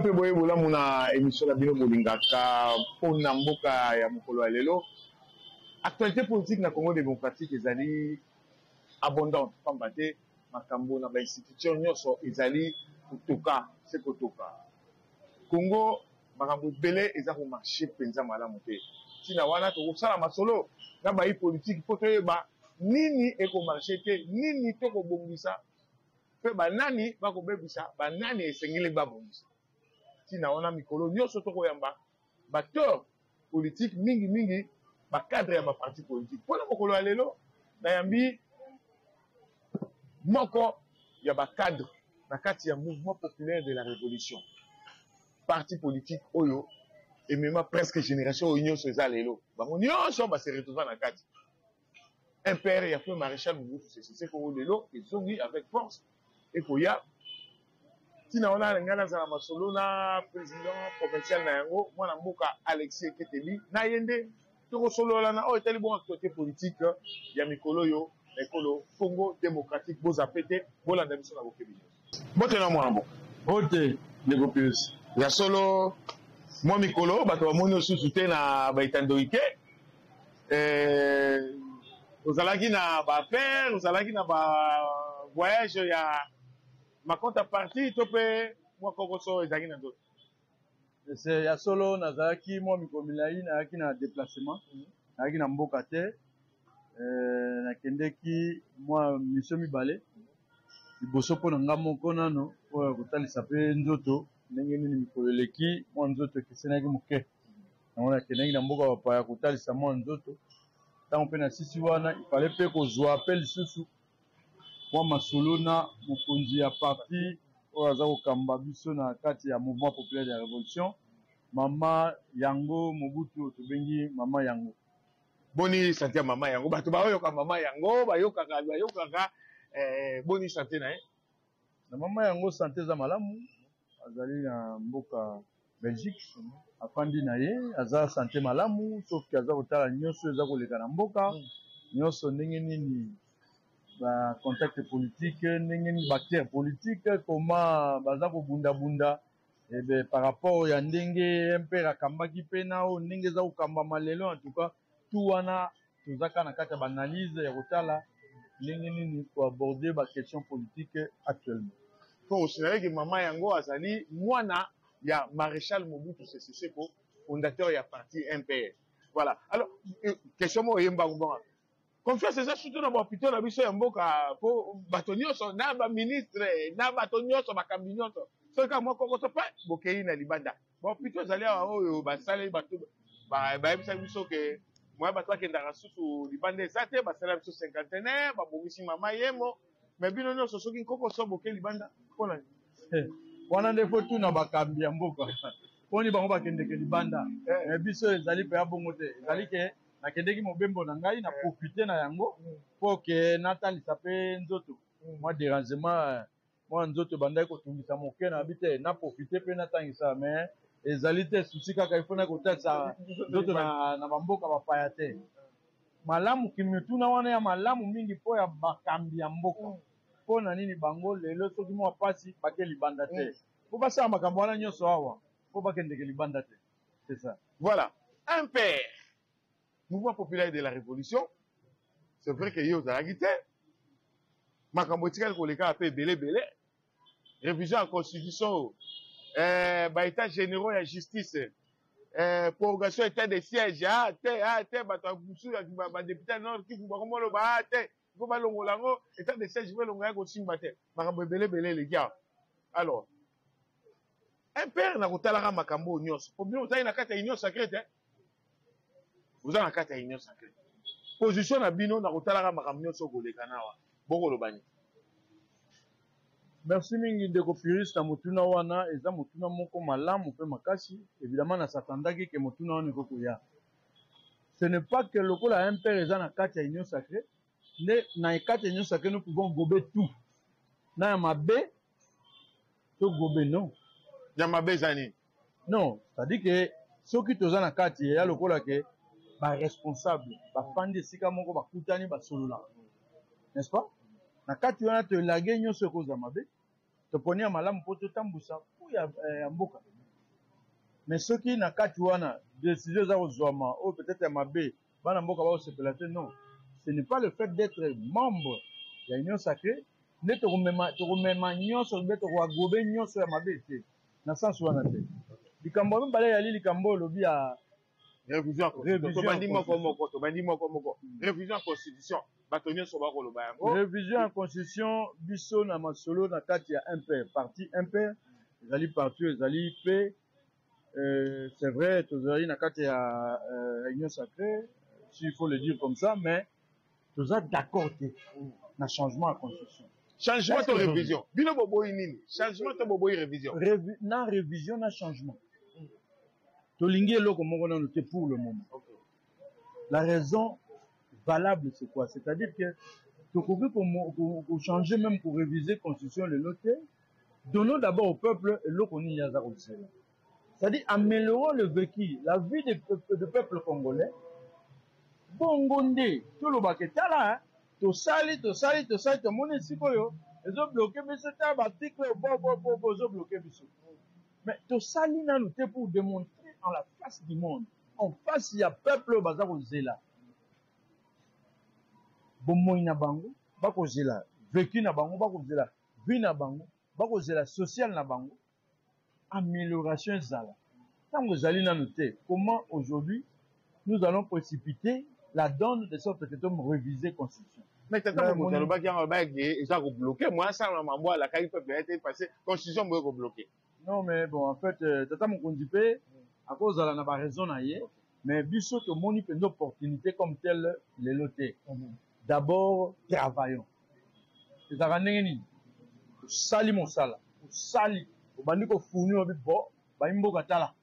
mpe boye bolamu na émission na bino bolingaka mpo na mboka ya mokolo ya lelo. Actualité politique na Congo démocratique ezali abondante, pamba te makambo na bainstitution nyonso ezali kotoka se kotoka. Congo, makambo ebele eza komarche mpenza malamu te. Ntina wana tokosala masolo na bayi politike mpo toyeba nini ekomarche te, nini tokobongisa mpe banani bakobebisa, banani esengeli babongisa. Ntina wana mikolo nyonso tokoyamba baacteur politique, mingi mingi bacadre ya baparti politique. Mpona mokolo ya lelo, nayambi moko ya bacadre na kati ya Mouvement populaire de la révolution, parti politique oyo emema presque génération oyo nyonso eza lelo, bango nyonso base retrouva na kati MPR ya feu maréchal Mobutu Sese Seko, oyo lelo ezongi avec force ekoya. Ntina wana ngai nazala masolo na président provincial na yango, mwana mboka Alexis Eketeli. Na ye nde tokosolola na oyo etali bongo actualité politique ya mikolo oyo na ekolo Congo démocratique. Boza pe te, bolanda biso na bokebi nyonso. Mbote na mwana mboka. Mbote, ndeko Pius. Ya solo, mwa mikolo bato bamoni osusu te na baetandoi te. Ozalaki na baaffaire, ozalaki na bavoyage ya makonta parti to mpe mwa kokoso ezalaki na nzoto? Se ya solo, nazalaki mwa mikolo milai, nayaki na déplacement, nayaki na mboka te. Nakendeki mwa mission mibale. Liboso, mpo na nga moko nano, oyo kotalisa mpe nzoto ndenge nini mikolo eleki, mwa nzoto ekesenaki moke. Yango nakendaki na mboka bapaya kotalisa mwa nzoto. Ntango mpe nasisi wana, ifale mpe kozwa mpe lisusu mwa masolo na mokonzi ya parti oyo aza kokamba biso na kati ya Mouvement populaire ya révolution, mama Yango Mobutu, oyo tobengi mama Yango. Boni santé ya mama Yango? Bato bayoka mama Yango, bayokaka bayokaka. Boni santé na ye? Na mama Yango, santé eza malamu. Azali na mboka Belgique, afandi na ye, aza santé malamu, soki aza kotala nyonso eza koleka na mboka nyonso, ndenge nini bacontact politique, ndenge nini baacteur politique koma baza kobundabunda ebe par rapport ya ndenge MPR akambaki mpe na oyo ndenge eza kokambama lelo. En tout cas, tout wana toza kaka na kati ya baanalyse ya kotala ndenge nini koaborder baquestion politique actuellement. Mpo osinalaki, mama Yango azali mwana ya maréchal Mobutu Sese Seko, fondateur ya parti MPR. Voilà. Alors, question moko eyembango bonga: confiance eza surtout na bahôpitaux na biso ya mboka? Mpo bato nyonso na baministre na bato nyonso, bakambi nyonso, soki kaka mwa kokoso mpe bokei na libanda. Bahôpitaux ezali awa oyo basali, bato bayebisaki biso ke moya bato bakendaka susu libanda eza te. Basala biso cinquantenaire, babongisi mama Yemo, mais bino nyonso soki nkokoso boke libanda, mpona nini? Wana nde faut tuna bakambi ya mboka mponi bango bakendeke libanda. Mais biso ezali mpe ya bongo te. Ezali ke nakendeki mobembo na ngai, na profite na yango mpo ke natalisa mpe nzoto. Mwa dérangement, mwa nzoto ebandaki kotungisa moke, na bi te na profite mpe natangisa. Mais ezali te souci kaka ifo na kotalisa nzoto na bamboka bapaya te. Malamu kimituna wana ya malamu mingi mpo ya bakambi ya mboka: mpo na nini bango lelo soki mwa pasi bake libanda te? Mpo basala makambo wana nyonso awa, mpo bakendeke libanda te, c'est ça. Voilà, MPR, Mouvement populaire de la révolution. C'est vrai que ye ozalaki te, makambo etikali koleka mpe ebele ebele: révision ya constitution, baétat généraux ya justice, prorogation état de siège. A te, a te, bato ya mosusu, badéputé ya Nord Kivu bakomoloba a te, mpo balongola yango, état de siège mpo elongo ya kosimba te. Makambo ebele ebele eleki awa. Alors, MPR, na kotalaka makambo oyo nyonso, po bino ozali na kati ya Union sacrée te, oza na kati ya Union sacrée, position na bino na kotalaka makambo nyonso koleka na awa, bokoloba nini? Merci mingi, ndeko Puris, na motuna wana. Eza motuna moko malamu mpe makasi. Évidemment, nasatandaki ke motuna wana ekoki koya. Ce n'est pas que lokola MPR eza na kati ya Union sacrée nde na kati ya Union sacrée nous pouvons gober tout na ya mabe to gober, non. Ya mabe eza nini? Non, c'est-à-dire que soki toza na kati, eya lokola ke baresponsable bafandi esika moko, bakutani, basololaka, n'est-ce pas? Na kati wana toelage nyonso ekozwa mabe, toponi ya malamu mpo totambusa mpo ya mboka. Mais soki na kati wana décision eza kozwama oyo peut-être ya mabe, bana mboka bakosepela te. Non, ce n'est pas le fait d'être membre ya Union sacrée nde tokomema nyonso mpe tokoagobe nyonso ya mabe te, na sens wana te. Likambo ya mibale yali likambo oyo olobi ya révision ya constitution. Tobandi moko moko, tobandi moko moko. Révision ya constitution, bato nyonso bakoloba yango. Révision ya constitution, biso na masolo na kati ya MPR, parti MPR ezali parti oyo ezali mpe, c'est vrai, tozali na kati ya Union sacrée, s'il faut le dire comme ça, mais toza d'accord te na changement ya constitution. Changement to révision, bino boboyi nini? Changement to boboyi révision? Na révision na changement, tolingi eloko moko nano te pour le moment. La raison valable, c'est quoi? C'est-à-dire que tokoki kochanger, même koréviser constitution lelo te. Donnons d'abord au peuple eloko nini aza kozela, c'est-à-dire améliorons le vécu, la vie de peuple congolais. Bongo nde tolobaka: tala, tosali, tosali, tosali, tomoni sikoyo ezobloquer biso. Ta baarticle bobobobo ezobloquer biso, mais tosali nanu te pour démontrer en la face du monde, en face ya peuple oyo baza kozela bomoi na bango, bakozela vécu na bango, bakozela vie na bango, bakozela social na bango, amélioration ezala. Ntango ezali nanu te, comment aujourd'hui nous allons précipiter la donne de sorte que tomo réviser constitution? Mais tata mokonzi alobaki yango, alobaki eza kobloquer mwa asala mambo alakaki peuple ya te, parce constitution boye kobloquer. Non, mais bon, en fait, tata mokonzi mpe akozala na baraison na ye, mais biso tomoni mpenza opportunité comme telle lelo te. D'abord travaillons. Ezalaka ndenge nini? Osali mosala, osali, obandi kofournir, obi bo bayi mboka: tala,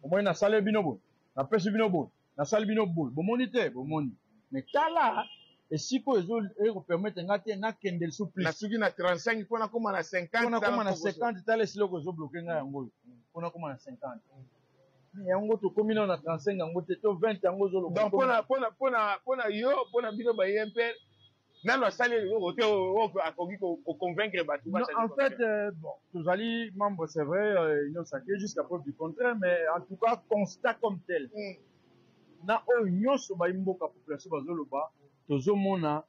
omoni, nasali bino boye, napesi bino boye, nasali bino boye, bomoni te? Bomoni. Mais tala esika oyo ekopermettre nga te nakende lisusu plus. Nasuki na 35 mpo nakóma na 50. Mpo nakóma na 50. Tala esiloko ezobloquer ngai yango oyo mpo nakóma na 50. Yango tokómi nano na 35 yango te, to 20 yango ozoloba. Donc mpona yo, mpona bino baye mpe nano asali eloko te oyo akoki koconvaincre bato. Non, en fait, bon, tozali membre, c'est vrai, Union sacrée jusqu'à preuve du contraire, mais en tout cas, constat comme tel, na oyo nyonso bayi mboka, population bazoloba, tozomona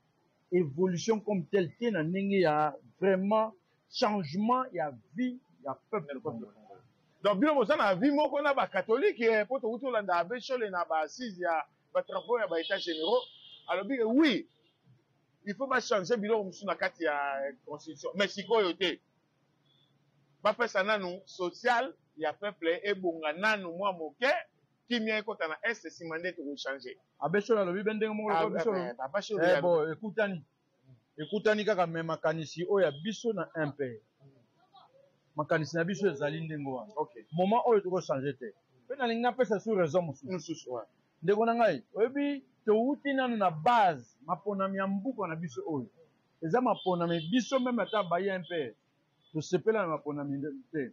évolution comme tel te na ndenge ya vraiment changement ya vie ya peuple congolais. Donc bino boza na vie moko na bacatholique, mpo tokuti olanda abbé Nshole na baassise ya batravaux ya baétat généraux, alobi ke oui, il faut bachanger biloko mosusu na kati ya constitution, mais sikoyo te, bapesa nanu social ya peuple ebonga nanu mwa moke, kimia ekɔta na Est, nsima nde tokochanger. Abbé Nshole alobi be ndenge moko lokola biso. Bon, ekutani, ekutani kaka, me makanisi oyo ya biso na MPR, makanisi na biso ezali ndenge wana. Moment oyo tokochanger te, mpe nalingi napesa su raison mosusu. Ndeko na ngai, oyebi, towuti nanu na base maponami ya mbuka na biso oyo eza maponami. Biso même ata baye MPR, tosepela na maponami te.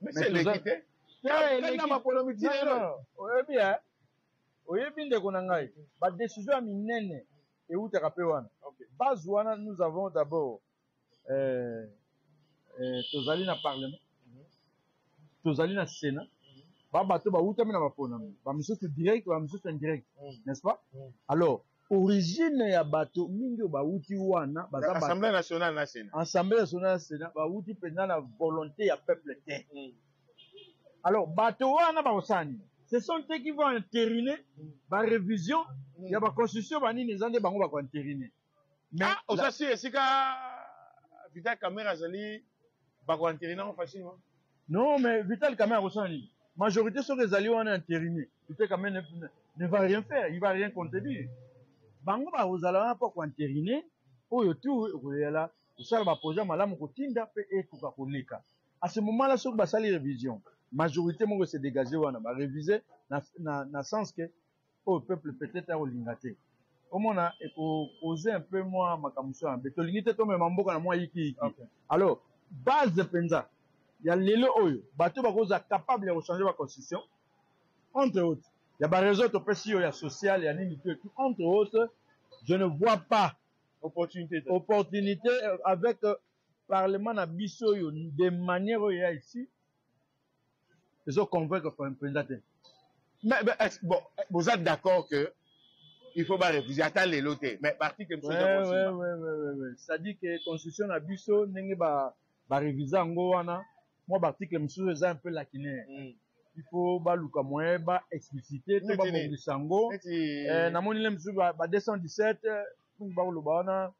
Eleki te. Oyebi, oyebi, ndeko na ngai, badécision ya minene eutaka mpe wana. Base wana, nous avons d'abord, tozali na parlement, tozali na sénat, babato bawutami na baponami, bamisusu direct, bamisusu indirect, n'est-ce pas? Alors origine ya bato mingi oyo bawuti wana baza Assemblée nationale na sénat. Assemblée nationale na sénat, bawuti mpenza na volonté ya peuple te. Alors bato wana bakosala nini? Ce sont eux qui vont entériner barévision ya baconstitution. Banini eza nde bango bakoentériner. Mais ah, osasi esika Vital Kamerhe azali, bakoentériner yango facilement. Non, mais Vital Kamerhe akosala nini? Majorité soki ezali wana entériné, Vital Kamerhe ne va rien faire, il va rien contredire. Bango bakozala wana mpo koentériner oyo tu ekoyela kosala baprojet malamu, kotinda mpe ekoka koleka. À ce moment là, soki basali révision, majorité moko se dégage wana, barévise na sens ke oyo peuple peut-être akolinga te, omona ekocauser un peu mwa makambo mosusu ya mabe. Tolingi te tomema mboka na mwa yikiyiki. Alors base mpenza ya lelo oyo, bato bakozala capable ya kochanger baconstitution, entre autres ya baréseau topesi oyo ya social ya nini tout, entre autres, je ne vois pas opportunité. Opportunité avec parlement na biso oyo, de manière oyo ya ici. Ezo convaincre mpenza te. Mais bon, boza d'accord que il faut ba réviser ata lelo te, mais article mosusu eza kosimba. Ouais. C'est-à-dire que constitution na biso, ndenge ba ba réviser yango wana, mwa ba article mosusu eza un peu lacunaire. Il faut baluka moyen ba expliciter to Neti nini? Babongisa yango. Neti Namoni le mosusu ba 217 mingi bakoloba wana.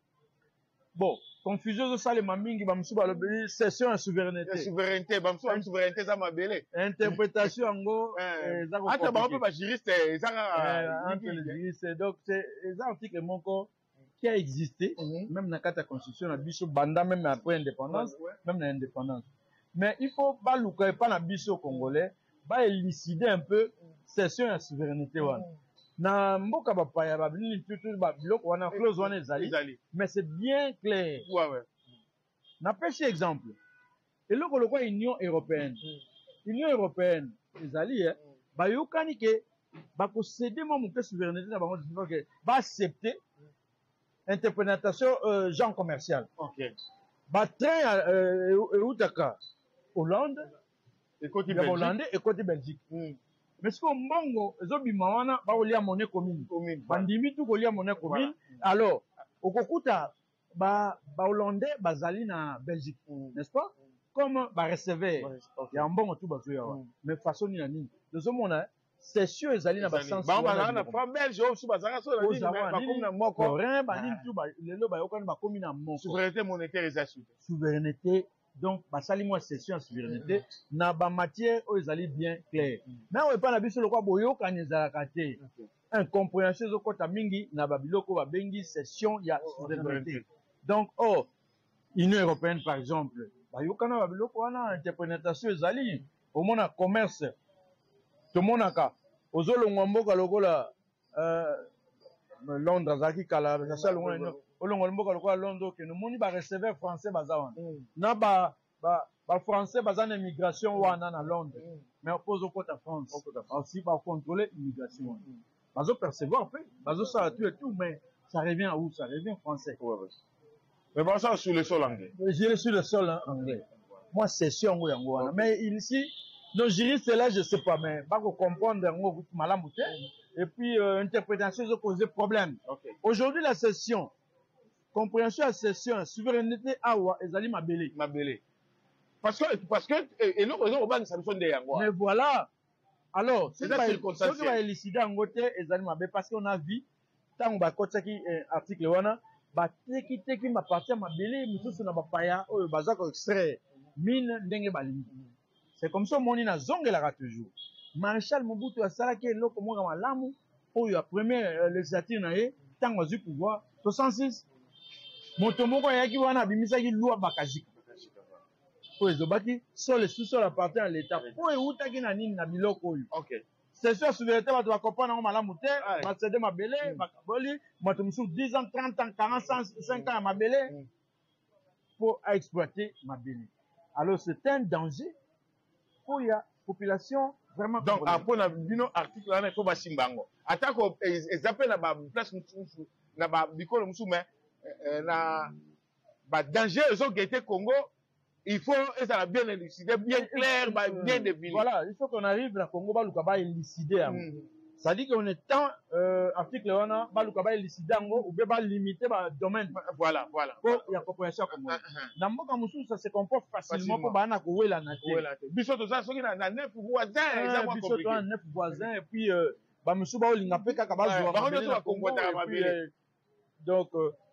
Bon, confusion ezosalema mingi. Bamosusu balobi cession ya ya souveraineté. Souveraineté, bamosusu ba souveraineté eza mabele. Interprétation yango eza Ata bango mpe compliqué. ba juriste eza kaka Entre les juristes, donc c'est eza article moko qui a existé même na kati ya constitution na biso banda même après indépendance, même na indépendance. Mais il faut baluka epa na biso congolais ba élucider un peu cession ya souveraineté wana. Na mboka bapaya, banini, tutu biloko wana, clause wana ezali, ezali, mais c'est bien clair. Napesi exemple, eloko lokola Union européenne. Union européenne ezali bayokani ke bakocéder mwa moke souveraineté na bango, ke baaccepte interprétation genre commercial. Ba train eutaka Hollande ekoti ya Belgique. Hollande ekoti Belgique, mais sikoyo mbongo ezobima wana, bakolia monnaie commune. Commune. Bandimi tu kolia monnaie commune. Alors okokuta ba Hollandais bazali na Belgique, n'est-ce pas, comme ba receveur ya mbongo tu bazoya wana. Mais façon nini na nini tozomona cession ezali na ba sens. Bango bazalaka na franc belge, oyo mosusu bazalaka so na nini, bakomi na moko. Foreign banini tu lelo bayokani, bakomi na moko. Souveraineté monétaire eza su te. Souveraineté, donc basali mwa cession ya souveraineté na ba matière oyo ezali bien clair. Mais oyo epai na biso, lokola boyokani ezalaka te, incompréhension ezokɔta mingi na babiloko oyo babengi cession ya souveraineté. Donc or Union européenne par exemple, bayokana babiloko wana, interprétation ezali. Omona commerce, tomonaka ozolongwa mboka lokola Londres, azalaki kala asi alongwa. Olongwa mboka lokola Londres, okende, omoni ba receveur français baza wana na ba français baza na immigration wana na Londres. Mais mpo ozokɔta France, aussi bacontrôle immigration wana, bazopercevoir mpe bazosala tout et tout, mais ça revient à où? Ça revient français. Ouais. Mais bon, ça, sur le sol anglais. J'irai sur le sol anglais. Moi, cession yango yango wana. Mais ici, nos juristes là, je sais pas, mais bako comprendre yango malamu te. Et puis interprétation ezo poser problème. Aujourd'hui, la cession, compréhension ya cession, souveraineté awa ezali mabele. Mabele. Parce que eloko eza kobangisa biso nde yango. Mais voilà. Alors, Eza soki circonstanciel. Baélucider yango te, ezali mabe, parce qu'on a vu ntango bakotiaki article wana, batekiteki ba partie ya mabele mosusu na bapaya oyo baza koextraire mine ndenge balingi. C'est comme ça omoni, nazongelaka toujours, Maréchal Mobutu asalaki eloko moko malamu oyo ya première législature na ye. Ntango azwi pouvoir 66, moto moko ayaki wana, abimisaki loi Bakajika oyo ezobaki sol et sous-sol appartient à l'État. Po eutaki na nini? Na biloko oyo cession ya souveraineté, bato bakopana yango malamu te. Bacéder mabele, bakaboli bato mosusu 10 ans, 30 ans, 45 ans ya mabele mpo aexploiter mabele. Alors c'est un danger mpo ya population vraiment. Donc mpona bino, article wana il faut basimba yango, atako eza mpe na ba place mosusu, na babikolo mosusu, mais na ba danger ezoguetter Congo, il faut ezala bien élucidé, bien clair, bien défini. Voilà, il faut qu'on arrive na Congo, baluka baélucider yango. C'est-à-dire qu'on est temps article wana, baluka baélucider yango ou bien balimiter ba domaine po ya compréhension ya Congo. Na mboka mosusu, ça se comprend facilement mpo baa na kowelana te. Biso toza soki na neuf voisins, eza mwa Biso toza na compliqué. Neuf voisins, et puis bamosusu baolinga mpe kaka bazwa Bango mabele nyonso na Congo, bakongwataka et puis, mabele. Donc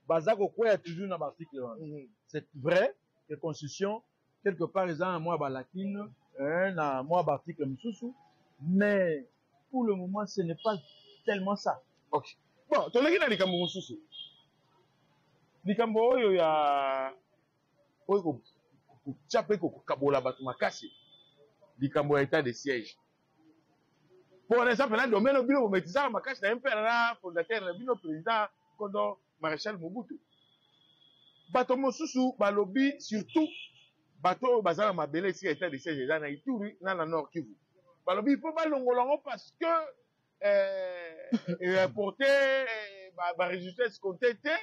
baza kokweya toujours na ba article wana. C'est vrai que constitution quelque part eza na mwa ba lacune na mwa ba article mosusu, mais pour le moment ce n'est pas tellement ça. Ok, bon, toleki na likambo mosusu, likambo oyo ya oyo kotia mpe kokabola bato makasi, likambo ya état de siège. Mpo wana eza mpena domaine oyo bino bomaîtrisaka makasi na ye, mpe na fondateur na bino, président kondo Maréchal Mobutu. Bato mosusu balobi, surtout bato oyo baza na mabele esika état de siège eza na Ituri na Nord Kivu, balobi mpo balongola yango parce que apporter ba résultat escompté te.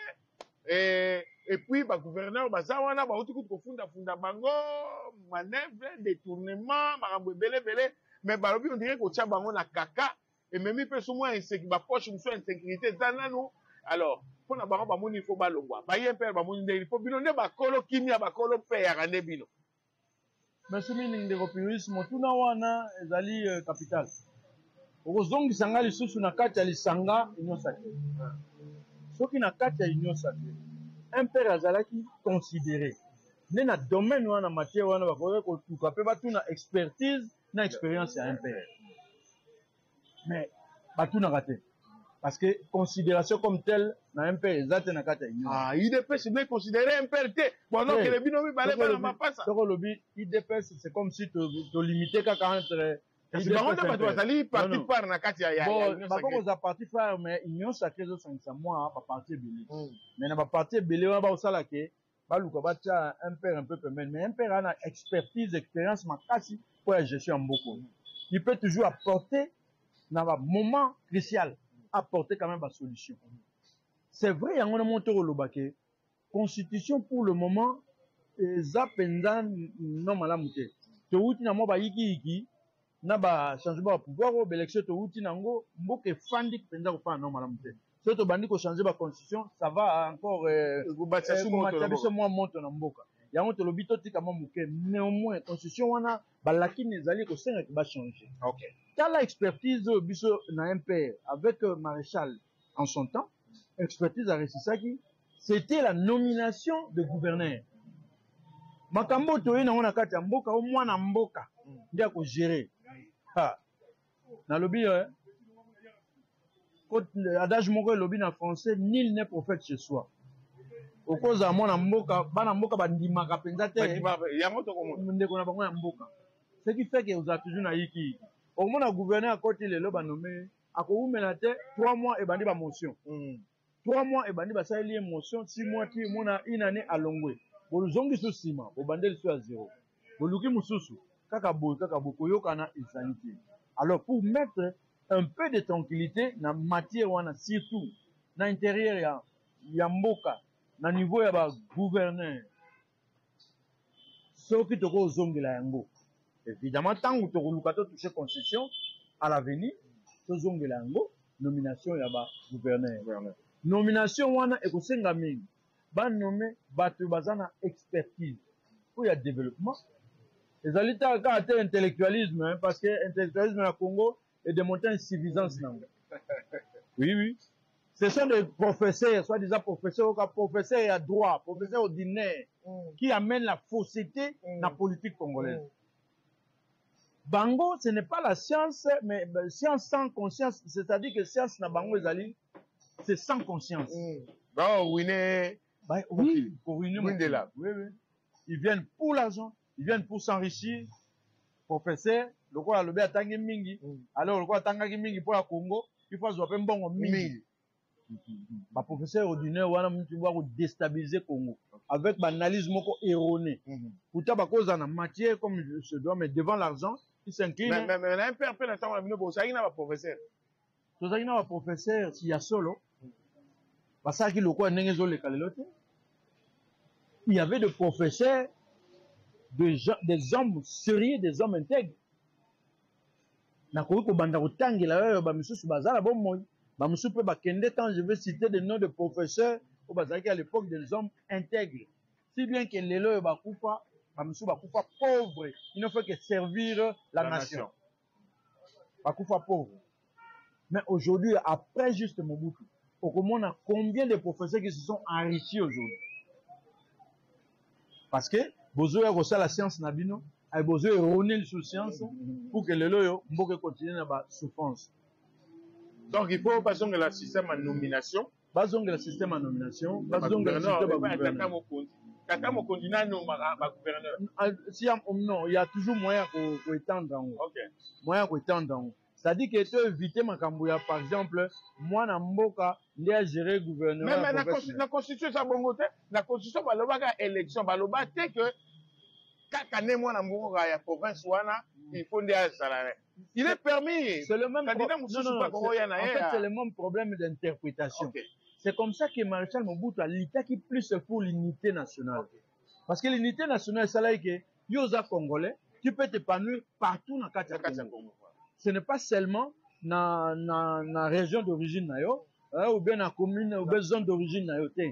Et puis bagouverneur baza wana, bauti kutu kofundafunda bango, manœuvre, détournement, makambo ebele ebele. Mais balobi on dirait kotia bango na kaka ememi mpe so mwa bapoche mosusu ya insécurité eza nanu. Alors mpona bango bamoni, il faut balongwa. Baye mpe bamoni ndenge mpo bino nde bakolo kimia, bakolo mpe yaka nde bino. Merci mingi, ndeko Pius. Motuna wana ezali capital. Okozongisa nga lisusu na kati ya lisanga Union sacrée. Soki na kati ya Union sacrée, MPR azalaki considéré nde na domaine wana, matière wana, bakoki kotuka mpe batuna expertise na expérience ya MPR. Mais batunaka te, parce que considération comme telle na MPR eza te na kati ya Union. Ah, UDPS nde considéré MPR te? Bonokele bino mibale bana mapasa. Soki olobi UDPS, c'est comme si tolimite kaka entre Kasi bango nde bato bazali parti phare na kati ya Bako kozala parti phare, mais Union sacrée ezosangisa mwa baparti ebele. Mais na baparti ebele wana, bakosala ke baluka batia MPR un peu pembeni. Mais MPR aza na expertise, expérience makasi mpo ya gestion ya mboka. Il peut toujours apporter na bamoment crucial, apporter quand même basolution. C'est vrai, yango na mo tokoloba ke constitution pour le moment eza mpenza no malamu te. Towuti na mwa bayikiyiki na bachangement ya pouvoir oyo, baélection towuti nango, mboka efandi mpenza kofanda no malamu te. Soki tobandi kochange baconstitution, ça va encore komatisa biso mwa moto na mboka. Yango tolobi totika mwa moke. Néanmoins, constitution wana, balakini ezali kosengaki bachange. Tala expertise oyo biso na MPR avec Maréchal en son temps, expertise aresisaki, c'était la nomination de gouverneur. Makambo oyo toye nango na kati ya mboka, o mwana mboka nde akogere. Nalobi adage moko elobi na français: "Nul n'est prophète chez soi." Okozala mwana mboka, bana mboka bandimaka mpenza te ndeko na bango ya mboka, ce qui fait que ozala toujours na yikiyiki. Okomona gouverneur akoti lelo, banome, akowumela te, 3 mois ebandi bamotion, 3 mois ebandi, basaleli ye motion, 6 mois, ti omona une année, alongwe. Bozongi so nsima, bobandeli so ya zéro, boluki mosusu, kaka boye, kaka boye, koyokana ezali te. Alors, pour mettre un peu de tranquillité na matière wana, surtout na intérieur ya mboka, na niveau ya bagouverneur, soki tokozongela yango, évidemment ntango tokoluka totouche constitution à l'avenir, tozongela yango, nomination ya bagouverneur. Nomination wana ekosenga mingi banome bato baza na expertise oyo ya développement. Ezali kaka te intellectualisme, parce que intellectualisme ya Congo edémontre insuffisance nango. Oui, ce sont des professeurs, soi-disant professeurs, oka professeur ya droit, professeur ordinaire, qui amène la fausseté na politique congolaise. Bango, ce n'est pas la science, mais science sans conscience, c'est-à-dire que science na bango ezali, c'est sans conscience. Baruine. Bah, oui, pour ruiner. Windela. Oui. Ils viennent pour l'argent, ils viennent pour s'enrichir. Professeur, lokola alobi atangi mingi, alors lokola atangaki mingi mpo ya Congo, il faut azwa mpe mbongo mingi. Baprofesseur ordinaire wana mutu bwa kodéstabiliser Congo avec baanalyse moko erronée. Pourtant bakozala na matière comme se doit, mais devant l'argent, il s'incline. Mais na MPR mpe, na ntango na bino, bozalaki na baprofesseur? Tozalaki na baprofesseur ya solo, basalaki lokola ndenge ezoleka lelo te. Il y avait des professeurs, des, gens, des hommes sérieux, des hommes intègres. Nakoki kobanda kotangela oyo bamisusu baza na bomoi, bamosusu mpe bakende. Quand je vais citer des noms de professeurs oyo bazalaki à l'époque des hommes intègres, si bien que lelo oyo bakufa, bamosusu bakufa pauvre, il ne faut que servir la nation. Bakufa pauvre. Mais aujourd'hui, après juste Mobutu, okomona combien de professeurs qui se sont enrichis aujourd'hui, parce que bozoya kosala science na bino, ay bozo erroner lisusu science pour que lelo oyo mboka ekontinue na basouffrance. Donc il faut bazongela système ya nomination. Bazongela système ya nomination, bazongela système ya tata mokonzi, tata mokonzi nanomaka bagouverneur. Si, non, il y a toujours moyen koétendre yango. Moyen ya koétendre yango, c'est-à-dire que to éviter makambo ya, par exemple, mwana mboka nde agere gouvernement. Mais na constitution eza bongo te. Na constitution balobaka élection, baloba te que kaka nde mwana mboka ya province wana il faut nde azala. Il est permis. C'est le même candidat mosusu bakokoya na ye. En fait, c'est le même problème d'interprétation. C'est comme ça que Maréchal Mobutu alitaki plus pour l'unité nationale. Parce que l'unité nationale esalaki ke yo oza Congolais, tu peux t'épanouir partout na kati ya Congo. Ce n'est pas seulement na région d'origine na yo, hein, ou bien na commune ou bien zone d'origine na yo te.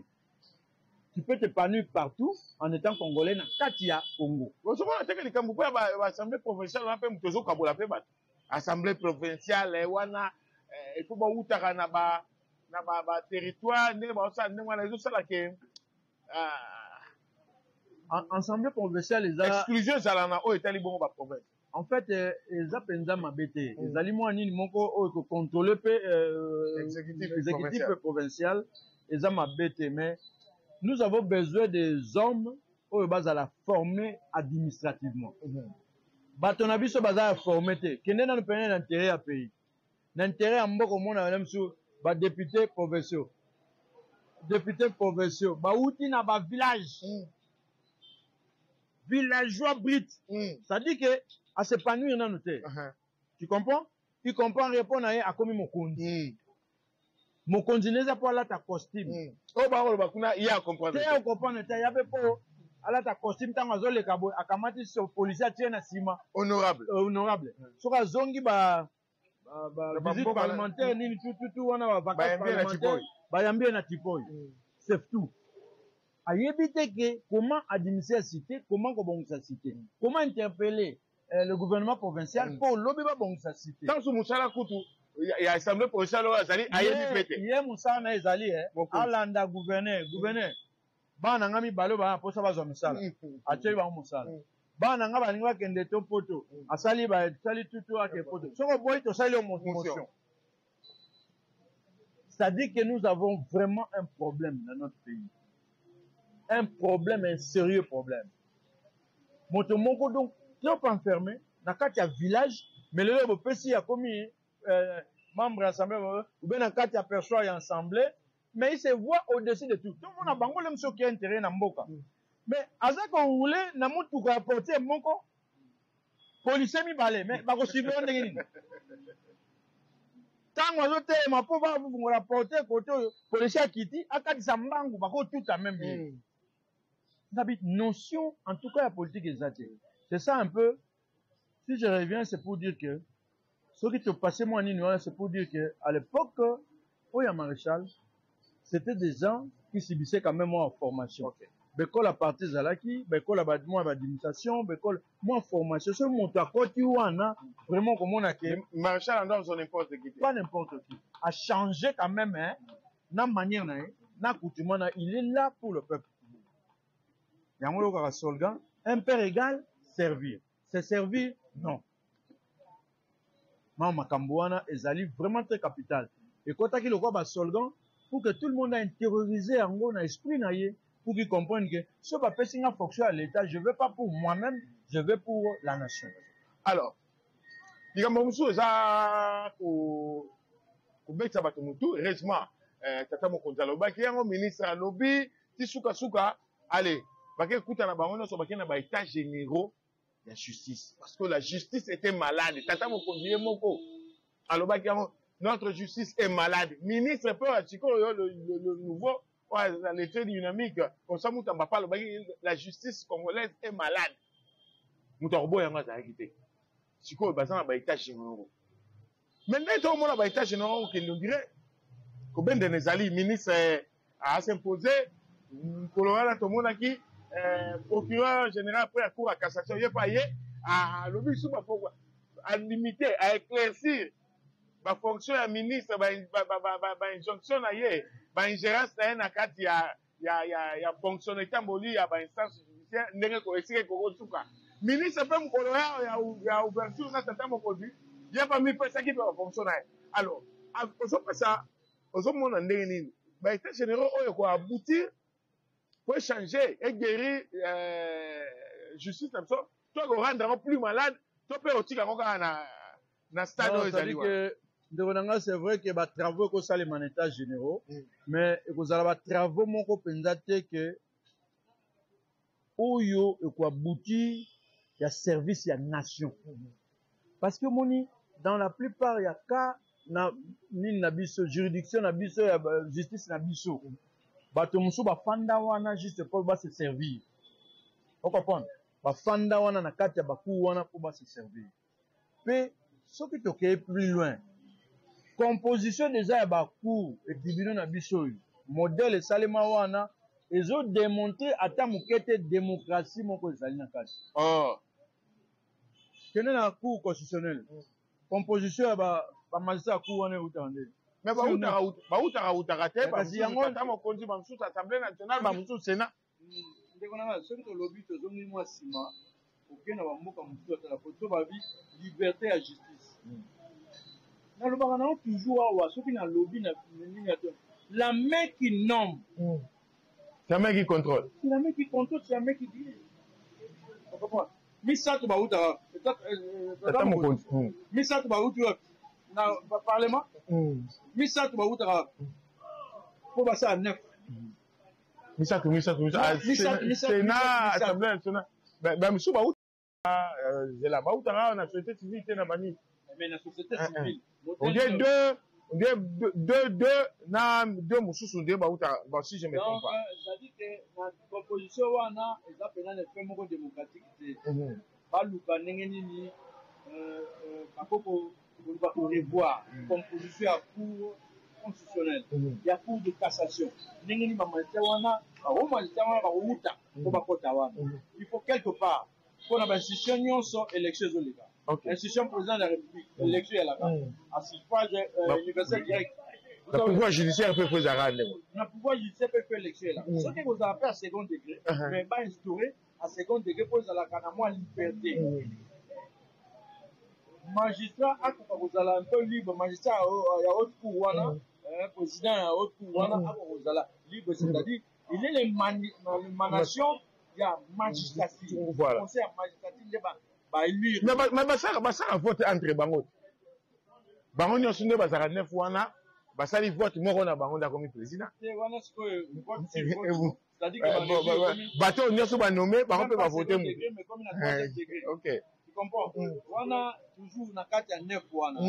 Tu peux t'épanouir partout en étant Congolais na kati ya Congo. Ozomona teke likambo mpo ya baassemblée provinciale wana mpe moto ezokabola mpe bato. Assemblée provinciale wana, il faut bawutaka na ba territoire ndenge baosala ndenge wana ezosala ke Assemblée provinciale eza exclusion ezala na oyo etali bongo baprovince. En fait, eza mpenza mabe te. Ezali mwa nini moko oyo ekocontrôle mpe exécutif exécutif provincial. Provincial eza mabe te, mais nous avons besoin des hommes oyo bazala formés administrativement. Bato na biso baza ya formé te. Kende nanu pene na intérêt ya pays, na intérêt ya mboka. Omona na biso badéputé provinciaux, député provinciaux bauti na bavillage, villageois brut, c'est-à-dire que as'épanouir nanu te. Tu comprends? Il comprend rien. Mpo na ye akomi mokonzi. Mokonzi nde eza mpo alata costume. Oyo bakoloba kuna, ye acomprendre. Te, acomprendre te. Ya mpe mpo alata costume, ntango azoleka boye, akamati so policier atie na nsima. Honorable. Honorable. Soki azongi ba visite parlementaire nini tututu wana, bavacance parlementaire, bayambi ye na tipoi, c'est tout. Ayebi te ke comment administrer cité, comment kobongisa cité, comment interpeller le gouvernement provincial mpo olobi babongisa cité. Ntanso mosala kutu ya assemblée provinciale oyo azali, ayebi mpe te. Ye mosala na ye ezali alanda gouverneur. Gouverneur, bana na nga mibale oyo baa mposa bazwa misala, atieli bango mosala. Bana na nga balingi bakende to poto, asali basali tutu ake poto. Soki oboyi, tosali yo motion. C'est-à-dire que nous avons vraiment un problème dans notre pays, un problème, un sérieux problème. Moto moko donc trop enfermé na kati ya village, mais lelo bopesi akomi membre ya assemblée ou bien na kati ya perchoir ya assemblée, mais il se voit au-dessus de tout. Tomona bango le soki intérêt na mboka, mais aza korouler na motuka ya portier moko, policier mibale, mais bakosuivre yo ndenge nini? Ntango azotelema mpo bafungola porte kote oyo, policier akiti, akatisa mbangu, bakotuta même ye. Nabi notion en tout cas ya politique eza te. C'est ça un peu. Si je reviens, c'est pour dire que soki topasse mwa nini wana, c'est pour dire que à l'époque oyo ya maréchal, c'était des gens qui subissaient quand même mwa formation. Baekole ya parti ezalaki, baekole mwa baadministration, baekole mwa formation. Soki moto akoti wana, vraiment komona ke maréchal ando azwa n'importe qui. Pas n'importe qui. A changé quand même, hein, na manière na ye, na coutume na, il est là pour le peuple. Yango oyokaka slogan "un père égal servir", c'est servir. Non, ma makambo wana ezali vraiment très capital. Ekɔtaki lokola baslogan pour que tout le monde a intériorisé yango na esprit na ye, pour qu'il comprenne que soki bapesi nga fonction ya l'État, je veux pas pour moi-même, je veux pour la nation. Alors, likambo mosusu eza kobetisa bato motu. Heureusement, tata mokonzi alobaki yango, ministre alobi ti sukasuka. Ale bake kutana bango nyonso, bake na baétat généraux ya justice, parce que la justice était malade. Tata mokonzi ye moko alobaki yango: "Notre justice est malade." Ministre mpe ya sikoyo, le nouveau oyo l'effet dynamique comme ça, Mutamba pa alobaki: "La justice congolaise est malade." Moto akoboya yango azalaki te. Sikoyo baza na baétat généraux, mais ndenge tokomona baétat généraux okende, on dirait kobendena ezali. Ministre as'impose mokolo wana, tomonaki procureur général après ya cour ya cassation, ye mpe aye alobi su bafoko alimité, aéclaircir bafonction ya ministre, bainjonction na ye, baingérence na ye na kati ya fonction etamboli ya bainstance judiciaire, ndenge esika ekokosuka. Ministre mpe mokolo ya ouverture na tata mokonzi, ye mpe amipesaki mpe bafonction na ye. Alors, ozopesa, ozomona ndenge nini baétat généraux oyo koaboutir po échanger et guérir justice na biso, to korendre yango plus malade, to mpe otika yango kaka na stade oyo ezali wana? Ndeko na nga, c'est vrai ke batravaux ekosalema na état généraux, mais ekozala batravaux moko mpenza te ke oyo ekoaboutir ya service ya nation, parce que omoni, dans la plupart ya cas Na nini na biso, juridiction na biso ya justice na biso, bato mosusu bafanda wana juste mpo ba se servir. Ocomprendre? Bafanda wana na kati ya bacour wana mpo ba se servir. Mpe soki tokei plus loin, composition deja ya bacour et tribunaux na biso oyo, modèle esalema wana ezodemontre ata moke te démocratie moko ezali na kati. Oh. Kende na cour constitutionnelle, composition ya bamagistrat ya cour wana eutaka nde? Mais bautaka utaka te. Kasi yango tata mokonzi, bamosusu Assemblée nationale, bamosusu Sénat. Ndeko na nga, soki tolobi tozongi mwa nsima, oke na bamboka mosusu, atala po babi liberté ya justice. Nalobaka nango toujours awa, soki nalobi na nini ya to, la main qui nomme, C'est la main qui contrôle. C'est la main qui contrôle, c'est la main qui dirige. Ocomprendre? Misato bautaka tata mokonzi. Misato bauti wapi? Na parlement. Misato bautaka mpo basala neuf. Misato, misato, misato, Sénat, Assemblée nationale. Bamosusu bauta zela, bautaka awa na société civile te, na banini. Mais na société civile, on dirait deux, on dirait deux, deux na deux mosusu nde bautaka. Bon, si je me trompe pas. C'est-à-dire que na composition wana eza mpenza na effet moko démocratique te. Baluka ndenge nini bakoko koluka korevoir composition ya Cour constitutionnelle, ya Cour de cassation, ndenge nini bamagistrat wana, bao magistrat wana bakowuta mpo bakɔta wana. Il faut quelque part, mpona bainstitution nyonso, élection ezoleka. Institution président de la République, élection eyalaka à suffrage universel direct. Na pouvoir judiciaire mpe fo ezalaka ndenge. Na pouvoir judiciaire mpe fo élection elaka. Soki ekozala mpe à second degré, mais bainstaurer à second degré mpo ezalaka na mwa liberté, magistrat akoka kozala un peu libre. Magistrat ya haute cour wana, président ya haute cour wana akoka kozala libre, c'est-à-dire il est l'émanation ya magistrature. Conseil ya magistrature nde baélire. Mais basala vote entre bango te. Bango nyonso nde bazalaka neuf wana, basali vote moko na bango nde akomi président. Te, wana sikoyo vote sur vote, c'est-à-dire que bato oyo nyonso banome bango mpe bavote motu. Mais comme na troisième degré. Tu comprends? Wana toujours na kati ya neuf wana,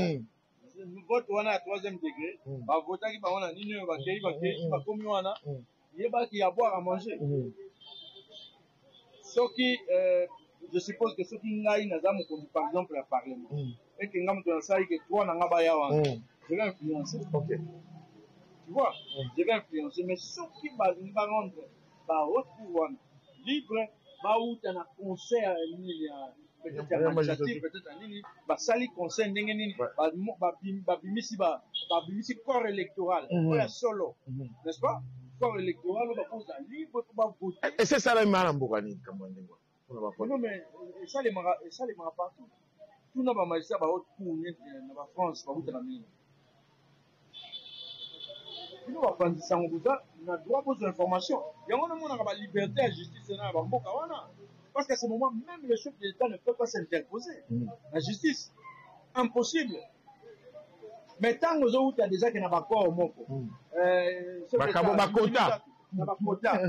vote wana ya troisième degré, bavotaki bango na nini oyo, bakei bakomi wana, yebaki ya boire à manger. Soki je suppose que soki ngai naza mokonzi, par exemple ya parlement, eke nga moto nasali ke trois na nga baya wana, je vais influencer. Tu vois, je vais influencer. Mais soki balingi barendre ba haute cour wana libre, bauta na conseil ya nini, ya peut-être ya magistrature, peut-être ya nini, basali conseil ndenge nini, babimisi corps électoral oyo ya solo, n'est-ce pas, corps électoral oyo bakozala libre mpo bavote. Ese esalami na mboka nini kamwa ndenge wana? Non, mais esalemaka partout. Tuna bamagistrat ba haute cour neti na bafrance, bautaka mingi. Bino bapanzi sango boza na droit bozwa information yango. Namonaka baliberté ya justice na ya bamboka wana, parce qu'à ce moment même, le chef de l'État ne peut pas s'interposer na justice, impossible. Mais ntango ozowuta déjà ke na bacorps moko bakota na bakota,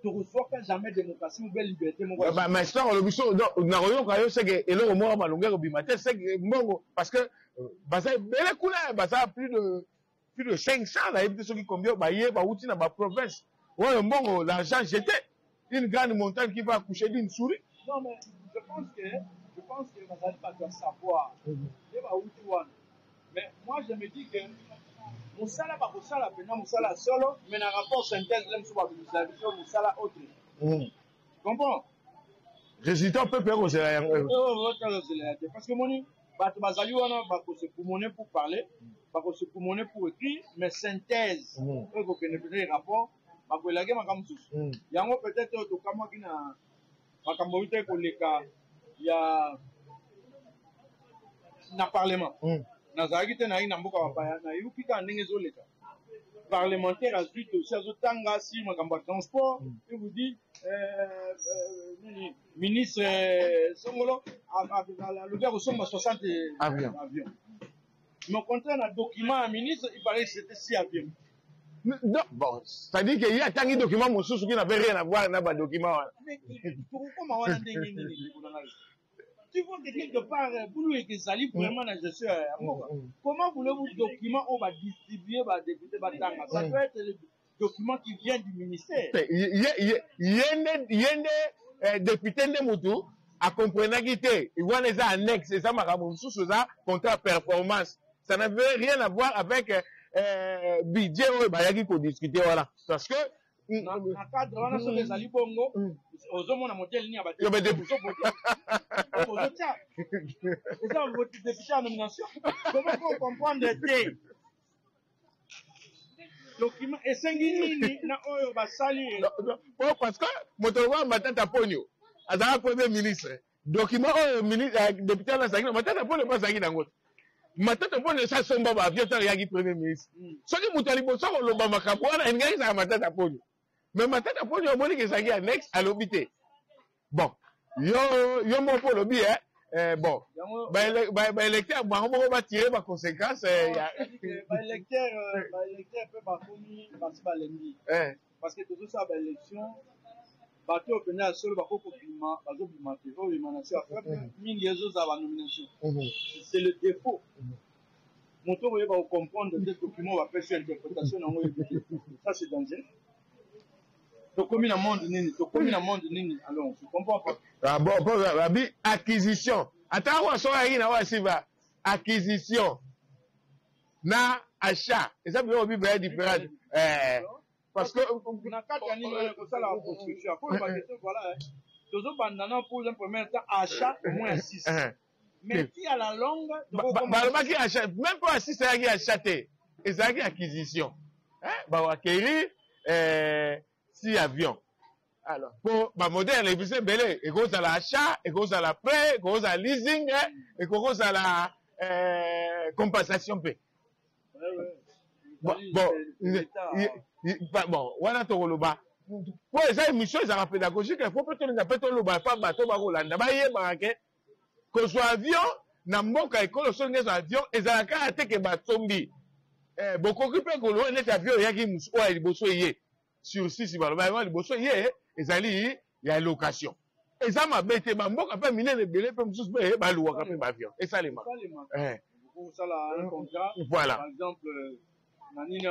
tokozwaka jamais démocratie ou bien liberté moko. Mais soki olobi so, nakoyoka yo seke eloko moko malongi ekobima te, seke mbongo, parce que baza ebele kuna, baza plus de 500, nayebi te soki combien, baye bauti na baprovince oyo. Mbongo, l'argent jeté, une grande montagne qui va accoucher d'une souris. Non, mais je pense que bazali bato ya savoir nde bauti wana. Mais moi, je me dis que mosala bakosala mpenza mosala ya solo, mais na rapport synthèse le mosusu babimisa biso mosala autre. Tu comprends? Résultat mpe kozela yango. Kozela te, parce que moni bato bazali wana, bakose poumoner pour parler, bakose poumoner pour écrire, mais synthèse oyo ekokende peut-être rapport, bakoelaki makambo mosusu. Yango peut-être oyo tokamwaki na makambo oyo te koleka ya na parlement. Nazalaki te, nayaki na mboka bapaya, nayoki kaka ndenge ezoleka. Parlementaire azwi dossier, azotanga sur makambo ya transport, et vous dit nini, ministre songolo alobi akosomba 60 avion. Avion. Mais au contraire, na document ya ministre, il paraît que c'était 6 avions. Non, bon, c'est-à-dire que ye atangi document mosusu qui n'avait rien à voir na badocument wana. Mais tokokoma wana ndenge nini, ndeko na ngai? Tu vois que quelque part, bulu ezali vraiment na gestion ya mboka. Comment voulez-vous document oyo badistribue badéputé batanga? Ça doit être le document qui vient du ministère. Ye nde député nde mutu akomprenaki te. Wana eza annexe, eza makambo mosusu, eza contrat performance, ça n'avait rien à voir avec budget oyo bayaki kodiscute wana, parce que Na cadre wana, soki ezali bongo, ozomona modèle nini ya ozotia eza député ya nomination. Comment ko comprendre te document esengi nini na oyo basali? Parce que moto lokola Matata Ponyo azalaka premier ministre, document oyo député wana azalaki na, Matata Ponyo mpe azalaki nango te. Matata Ponyo esi asomba baavion ntango eyaki premier ministre. Soki moto ya liboso akoloba makambo wana, elingaki ezalaka Matata Ponyo. Mais Matata Ponyo amoniki ezalaki annexe, alobi te. Bon, yo moko mpo olobi, bon, baélecteur bango moko batire baconséquence. Baélecteur mpe bakomi basi balembi, parce que tozosala baélection, bato oyo mpenza ya solo bakoki kobima, bazobima te. Oyo émanation ya peuple mingi ezozala banomination, c'est le défaut. Moto okoyeba kocomprendre te document bapesi, interprétation nango oyebi te, ça c'est dangereux. Tokomi na monde nini? Tokomi na monde nini? Alors je comprends pas. Ah bon, po babi acquisition, ata awa soki ayaki na oyo asiba acquisition na achat, eza biloko mibale différente, parce que Na kati ya nini kosala construction, akoloba question, voilà, tozobanda na pour un premier temps achat au moins 6, mais ti à la longue. Balobaki achat, même mpo ya 6 ayaki achat te, ezalaki acquisition, baacquérir six avion. Alors mpo bamodèle na biso ebele, ekozala achat, ekozala prêt, ekozala leasing, ekokozala compensation mpe. Bon, wana tokoloba mpo eza émission ezalaka pédagogique, faut mpe tolinga mpe toloba mpa bato bakolanda bayebaka ke kozwa avion na mboka ekolo, soki nde ezwa avion, ezalaka kaka te ke basombi. Bokoki mpe koloba neti avion eyaki oyo ya liboso eye sur six, baloba yango ya liboso ye ezali ya location, eza mabe te. Bamboka mpe minene ebele mpe mosusu mpe baluwaka mpe baavion, esalema. Kosala un contrat. Voilà. Par exemple, na nini,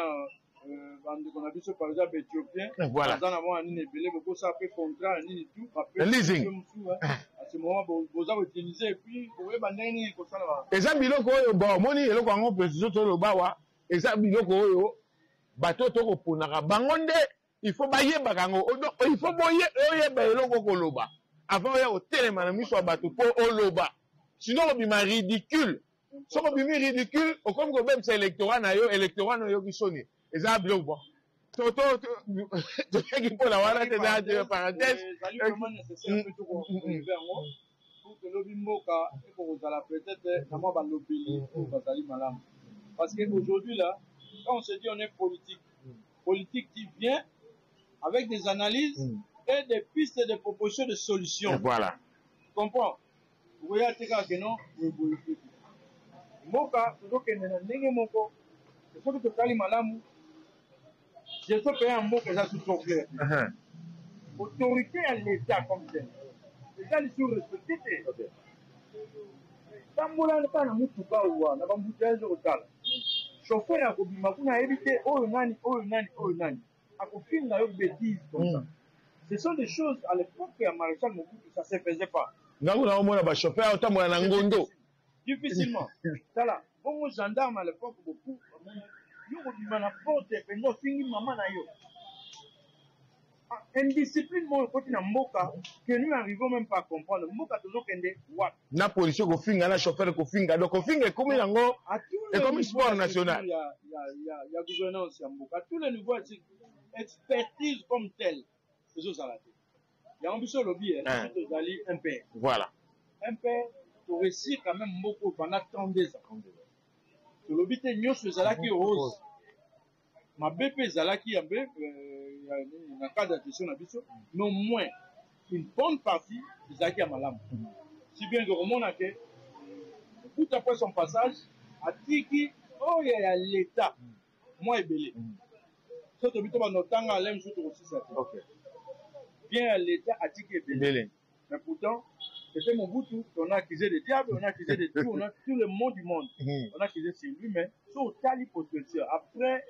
bandeko na biso, par exemple éthiopien, baza na mwa nini ebele, bokosala mpe contrat ya nini, tout. Leasing. À ce moment boza koutiliser et puis boyeba ndenge nini kosala. Eza biloko oyo, bon, omoni eloko yango précision toloba awa, eza biloko oyo bato tokoponaka bango nde il faut bayebaka yango. Il faut oyeba eloko koloba avant oya kotelema na miso ya bato mpo oloba, sinon obima ridicule. Soki obimi ridicule, okomi kobebisa électorat na yo, électorat na oyoki soni. Eza biloko, bon, toyaki mpona wana te, eza parenthèse. Ezali vraiment nécessaire mpe tokorelever yango pour que lobi mboka ekokozala peut-être na mwa balobeli oyo bazali malamu, parce que aujourd'hui là, quand on se dit on est politique, politique qui vient avec des analyses et des pistes de propositions de solutions. Comprends, okoya te kaka ke non, boyeboye te. Mboka tozokende na ndenge moko, soki totali malamu, gestion mpe ya mboka eza sous trop clair. Autorité ya l'État comme tel eza lisusu respecté te. Tambola kaka na motuka awa na baembouteillage, kotala chauffeur akobima kuna, ayebi te oyo nani, oyo nani, oyo nani, akofinga yo bêtise comme ça. Ce sont des choses, à l'époque ya maréchal Mobutu, ça se faisait pas. Ngango naomona bachauffeur otambola na ngondo. Difficilement. Tala bongo gendarme à l'époque, beaucoup yo kobima na porte mpenza, ofingi mama na yo. Indiscipline moko ekoti na mboka que nous n'arrivons même pas à comprendre mboka tozokende wapi. Na policier kofinga, na chauffeur kofinga, donc kofinga ekomi yango, ekomi sport national. Ya gouvernance ya mboka, à tous les niveaux, expertise comme telle ezozala te. Yango biso olobi, biso tozali MPR. MPR toréussir quand même mboka pendant 32 ans. Tolobi te nyonso ezalaki rose, mabe mpe ezalaki ya mpe na cadre ya gestion na biso, mais au moins une bonne partie ezalaki ya malamu, si bien que komona ke tout après son passage atiki oyo ya l'État mwa ebele. So tobi to banda otanga ale mosusu, tokosisa te. Bien ya l'État atiki ebele, mais pourtant C'était Mobutu qu'on a accusé de diable, on a accusé de tout, on a tout le monde du monde. On a accusé sur lui, mais sur Tali posture, après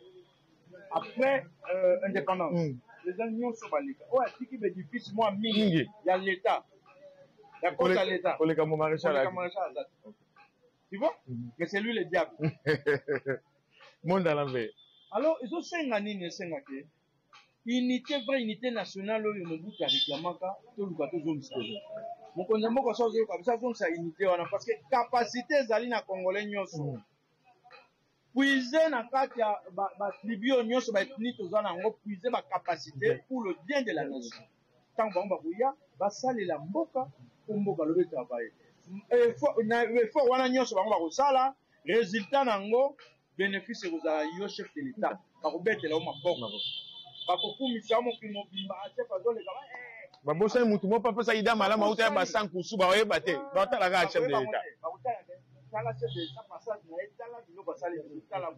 indépendance, les gens nyonso baleka. Oyo atiki baédifice mwa mingi ya l'État. Ya kota l'État. Koleka mo maréchal. Koleka maréchal aza. Tu vois? Mais c'est lui le diable. Monde à l'envers. Alors, ezosenga nini? Esenga ke unité, vraie unité nationale oyo Mobutu aréclamaka, toluka tozongisa. Mokonzi ya mboka so azoyoka biso, azongisa unité wana, parce que capacité ezali na Congolais nyonso. Puise na kati ya batribu oyo nyonso, baethnie toza na yango, puise bacapacité pour le bien de la nation. Ntango bango bakoya, basalela mboka mpo mboka lobi etravaille. Effort wana nyonso bango bakosala, résultat na yango, bénéfice ekozala yo chef de l'État. Bakobetela yo maboko, bakokumisa yo mokili mobimba, chef azoleka. Babosani mutu moko apesa ida malamu auta ya basankusu, baoyeba te, baotalaka chef de l'État. Bakotala te, tala chef de l'État, passage na ye, tala biloko asali, tala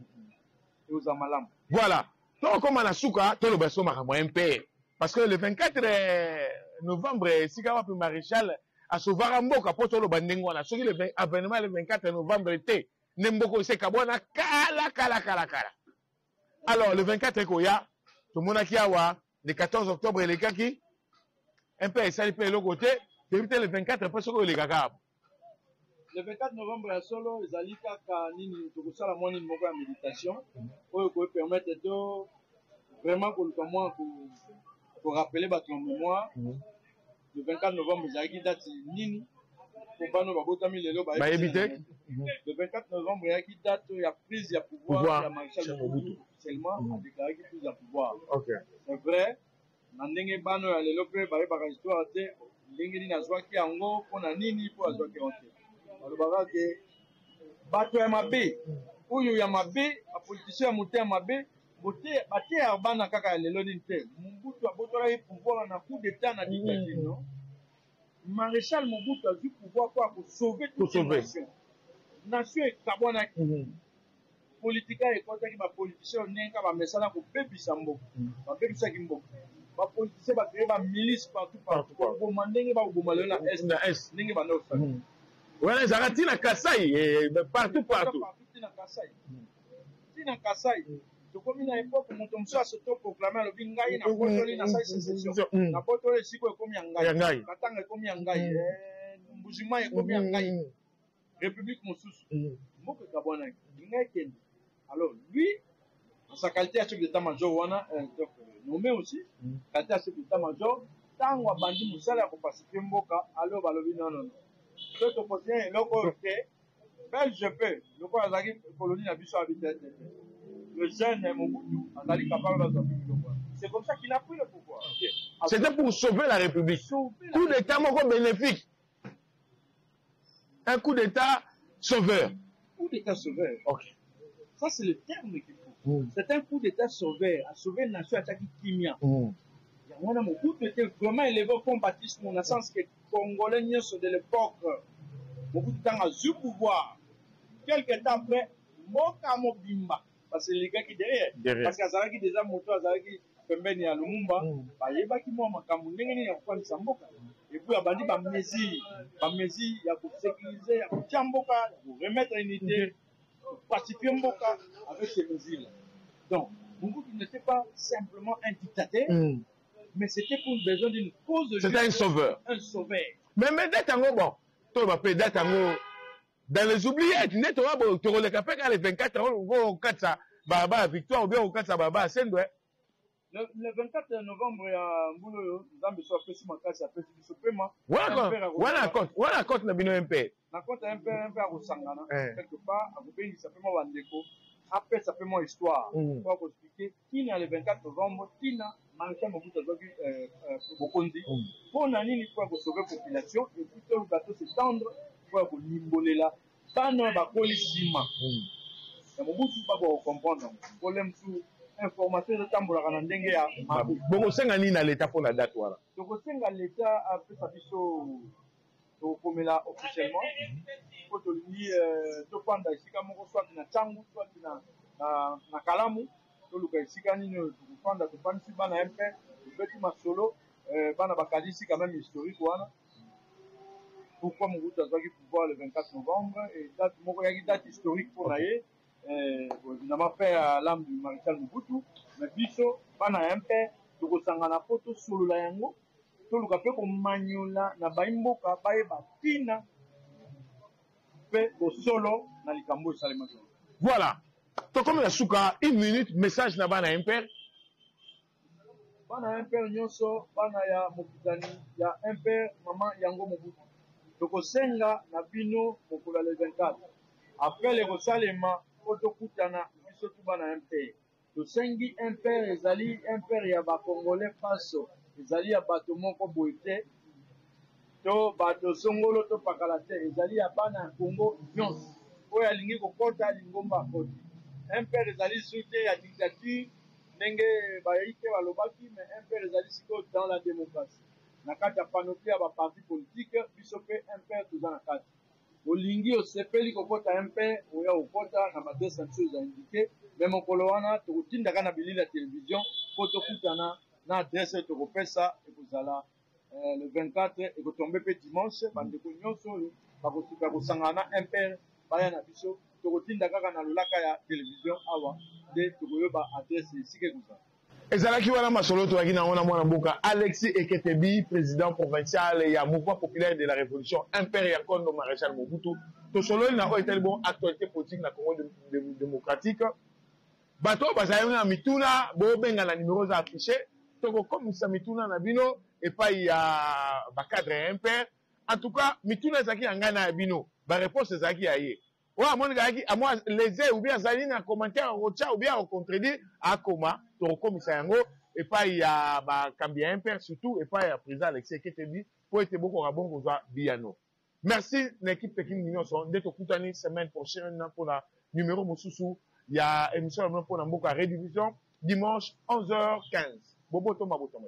ekozala malamu. Voilà, tokokóma na suka. Toloba so makambo ya MPR, parce que le 24 novembre, esika wapi maréchal asauvaka mboka, mpo toloba ndenge wana, soki le avènement le 24 novembre te, nde mboka oyo ekabwana kala kala kala kala. Alors le 24 ekoya, tomonaki awa le 14 octobre elekaki, mpe esali mpe eloko te. Toyebi te le 24 mpe soki elekaka apo. Le 24 novembre ya solo ezali kaka nini, tokosala mwa nini moko ya méditation oyo kopermettre to vraiment koluka mwa korappeler bato na mémoire le 24 novembre ezalaki date nini, po bana babotami lelo bayebi te. Le 24 novembre eyaki date ya prise ya pouvoir ya maréchal Mobutu. Officiellement adéclaraki prise ya pouvoir. C'est vrai, na ndenge bana ya lelo mpe bayebaka histoire te, ndenge nini azwaki yango, mpona nini mpo azwaki yango te. Balobaka ke bato ya mabe oyo ya mabe, bapoliticien ya motema mabe, bateyaka bana kaka ya lelo nini te, Mobutu abotolaki pouvoir na coup d'état, na dictature. Non, maréchal Mobutu azwi pouvoir mpo akosauve toute nation. Nation ekabwanaki, politika ekɔtaki, bapoliticien ndenge kaka bamesana kobebisa mboka, babebisaki mboka. Bapoliticien bacréer bamilice partout partout, koboma ndenge bakoboma lelo na Est, ndenge banda kosala. Wana ezalaka ntina Kasai, partout partout. Ntina Kasai, ntina Kasai. Tokomi na époque moto mosusu as'autoproclamer, alobi: "Ngai nabotoli, nasali sécession, nabotoli esika ekomi ya ngai, Katanga ekomi ya ngai, Mbujimai ekomi ya ngai, république mosusu." Mboka ekabwanaki, linga ekende. Alors lui, dans sa qualité ya chef d'état major wana, donc nommé aussi qualité ya chef d'état major, ntango abandi mosala ya kopacifier mboka, alors balobi: "Non, non, non, so tocontinue eloko oyo te." Belge mpe lokola azalaki colonie na biso, abi te te, le jeune Mobutu azali capable bazwa mpe biloko wana. C'est comme ça qu'il a pris le pouvoir. Okay. C'était pour sauver la République. Sauver la coup d'état moko bénéfique, un coup d'état sauveur. Coup d'état sauveur. Ça, c'est le terme qu'il faut. C'est un coup d'état sauveur, a sauver nation, atiaki kimia. Yango wana Mobutu était vraiment élevé au combatisme, na sens que Congolais nyonso de l'époque, Mobutu ntango azwi pouvoir, quelque temps après, mboka mobimba baselikaki derrière, parce que azalaki déjà moto azalaki pembeni ya Lumumba. Bayebaki mwa makambo ndenge nini ya kofandisa mboka. Et puis abandi bamesure ya kosécuriser, ya kotia mboka, ya koremettre unité, pacifier mboka avec ces mesures là. Donc Mobutu n'était pas simplement un dictateur, mais c'était pour besoin d'une cause. C'était un sauveur. Un sauveur. Mais date yango, bon, toyeba mpe date yango dans les oubliettes, nde toya boye, tokoleka mpe kaka le 24 okatisa balabala ya Victoire ou bien okatisa balabala ya Sendwe. Le 24 novembre ya mbula oyo, Nzambe so apesi makasi, apesi biso pema. Wana compte na bino mpe. Na compte ya MPR, mpe akosangana quelque part, akobengisa mpe mwa bandeko, apesa mpe mwa histoire po akoexpliquer ntina ya le 24 novembre, ntina maréchal Mobutu azwaki bokonzi, mpo na nini, mpo ya kosauver population. Et puis toluka tos'étendre mpo ya kolimbolela bana oyo bakoli nsima ya Mobutu, bakoka kocomprendre yango. Problème mosusu, information ezotambolaka na ndenge ya mabe. Bokosenga nini na leta mpo na date wana? Tokosenga leta apesa biso, tokokomela officiellement, mpo tolingi tofanda esika moko, soit na Ntangu, soit na Kalamu. Toluka esika nini oyo tokofanda, tofandisi bana ye mpe tobeti masolo. Bana bakanisi quand même historique wana. Pourquoi Mobutu azwaki pouvoir le 24 novembre et date moko eyaki date historique mpo na ye, évidemment paix à l'âme du maréchal Mobutu. Mais biso bana ya MPR tokosangana mpo tosolola yango, toluka mpe komanyola na bayi mboka bayeba ntina mpe bosolo na likambo esalemaki. Voilà, tokomi na suka. Une minute, message na bana MPR. Bana ya MPR nyonso, bana ya mokitani ya MPR mama yango Mobutu, tokosenga na bino mokolo ya le 24 appel ekosalema mpo tokutana biso tu bana ya MPR. Tosengi, MPR ezali MPR ya bacongolais banso, ezali ya bato moko boye te to bato songolo to pakala te, ezali ya bana ya Congo nyonso. Oyo alingi kokɔta lingomba akoti. MPR ezali su te ya dictature ndenge bayei te balobaki, mais MPR ezali sikoyo dans la démocratie, na kati ya panoplie ya baparti politique. Biso mpe MPR toza na kati. Olingi, osepeli kokɔta MPR, oya kokɔta na baadresse na biso eza indiqué. Mais mokolo wana tokotindaka na bilili ya télévision mpo tokutana na adresse oyo tokopesa. Ekozala le 24, ekotombe mpe dimanche. Bandeko nyonso oyo bakosuka kosangana na MPR baya na biso. Tokotinda kaka na lolaka ya télévision awa nde tokoyeba adresse esika ekozala. Ezalaki wana masolo toyaki nango na mwana mboka Alexis Eketebi, président provincial ya Mouvement populaire de la révolution, MPR ya nkondo maréchal Mobutu. Tosololi na oyo etali bon actualité politique na Congo démocratique. Bato oyo bazali na mituna, bobenga na numéro eza affiché. Tokokomisa mituna na bino epai ya bacadre ya MPR. En tout cas, mituna ezalaki ya ngai na ya bino, baréponse ezalaki ya ye. Oyo amoni kayaki amwa lese ou bien azali na commentaire akotya ou bien akocontredire, akoma, tokokomisa yango epai ya bakambi ya MPR, surtout epai ya président Alexis Eketebi, mpo ete bokoka bongo kozwa biyano. Merci na équipe technique nyonso. Nde tokutani semaine prochaine mpona numéro mosusu ya émission na bino mpona mboka, rediffusion dimanche 11h15. Boboto mabotama.